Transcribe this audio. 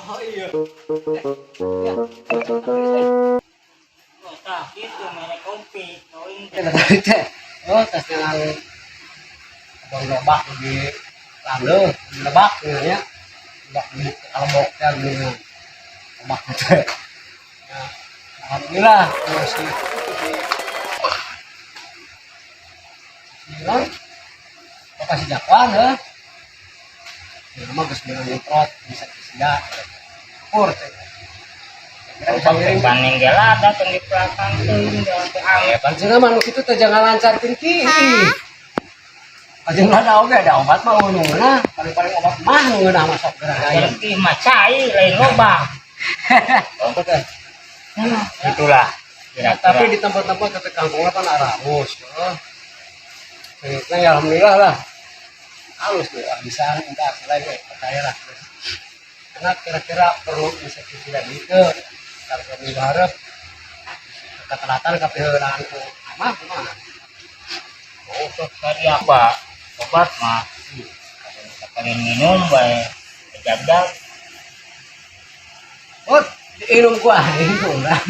Oh iya. Ya. Oh, tah gitu mere kopi. Teuing. Teh tadi teh. Oh, tas dengan kebon gerobak di lalu di lebak gitu ya. Lebak di kalebok teh gini. Lebak teh. Ya, alhamdulillah terus si si si non lokasi jakwan heuh. Ya mah geus meunang nyemprot bisa sia. Syukur teh. Kira bisa ngiring. Banding ge lada tong di belakang teuing da teu Eh, pancen mah nu kitu teh jangan lancarkeun ki. Ajeng lada oge ada obat mah nu ngeunah, paling-paling obat mah nu ngeunah masuk gerah gaya. Gerti mah cai lain loba. Teh. Itulah kira-kira. Tapi di tempat-tempat kata kangkungnya kan arahus. Oh. Ternyata ya alhamdulillah lah. Halus tuh, ah, bisa enggak salah ya, percayalah. Karena kira-kira perlu insektisida itu. Kalau minggu harap ketelatan kapiheulaan ku mah kumaha? Oh, sok tadi apa? Obat mah. Kalian minum bae kejabjab. Oh, diinum ku aing ku urang.